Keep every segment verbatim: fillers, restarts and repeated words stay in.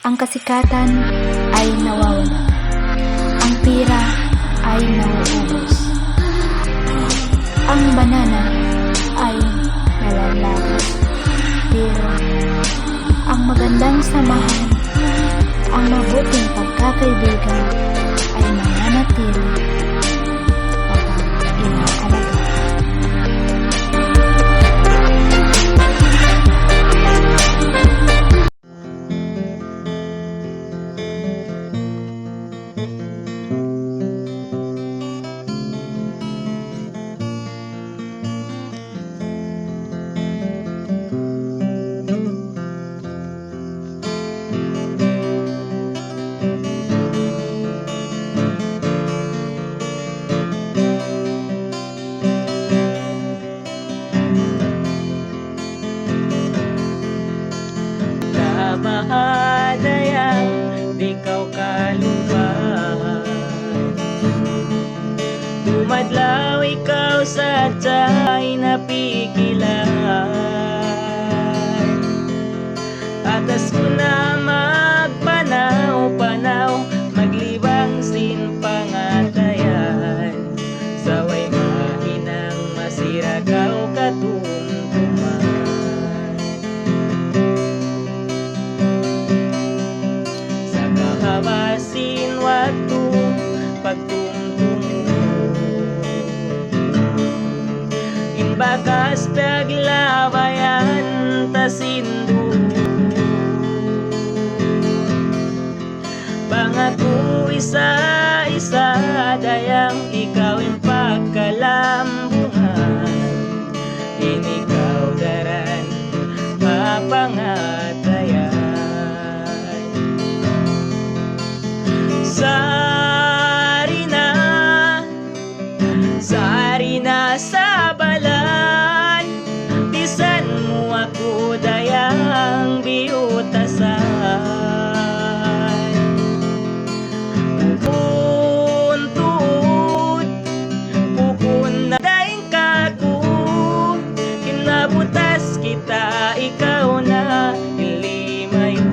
Ang kasikatan ay nawawala. Ang pira ay nauubos. Ang banana ay nalalagas. Pero ang magandang samahan, ang mabuting pagkakaibigan ay mananatili kapag inaalagaan. Kabaha dayang di' kaw kalupahan. Dumadlaw ikaw sadja in pikilan. Atas ku na magpanaw-panaw, maglibang sin pangatayan. Sa' way mahinang masira kaw katumtuman. Sa' kahaba sin waktu pagtumtum, in bakas piyaglabayan ta sin duun. Bang aku isa-isa dayang ikaw in pagkalambungan, in ikaw daran ha pangatayan. Sari na, sari na sa balan, bisan mu aku dayang biyutasan. Bukun tuud, bukun na dayn kāku', in nabutas kita ikaw na in limayu.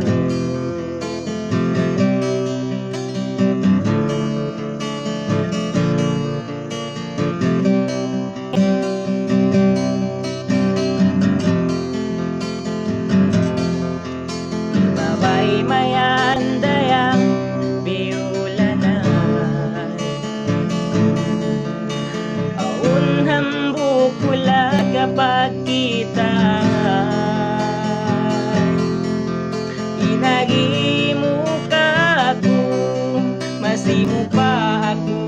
Mabaya' mayan dayang biyulanan. Awn hambuuk hula' kapagkitaan. In agi mu kāku', masi mu pa aku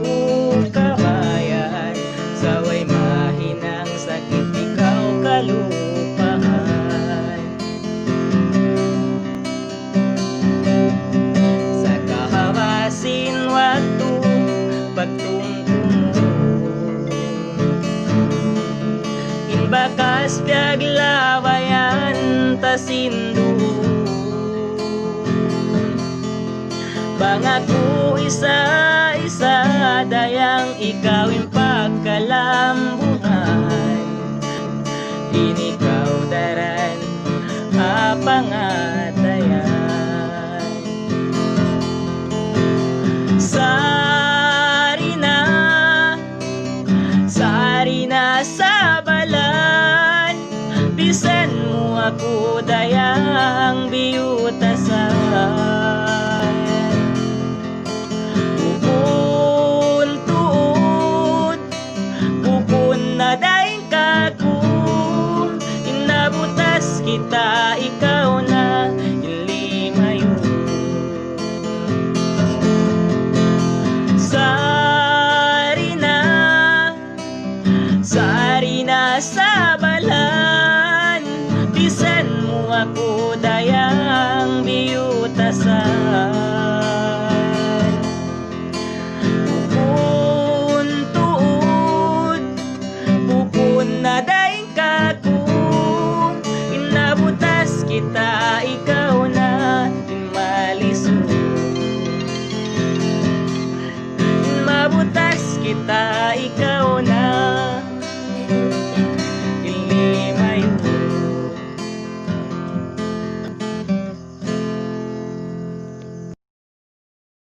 kabayaan. Sa' way mahinang sakit ikaw kalupahan. Sa' kahaba' sin waktu pagtumtum, in bakas piyaglabayan ta sin duun. Bang aku isa-isa dayang ikaw in pagkalambuhan, in ikaw daran ha pangalan.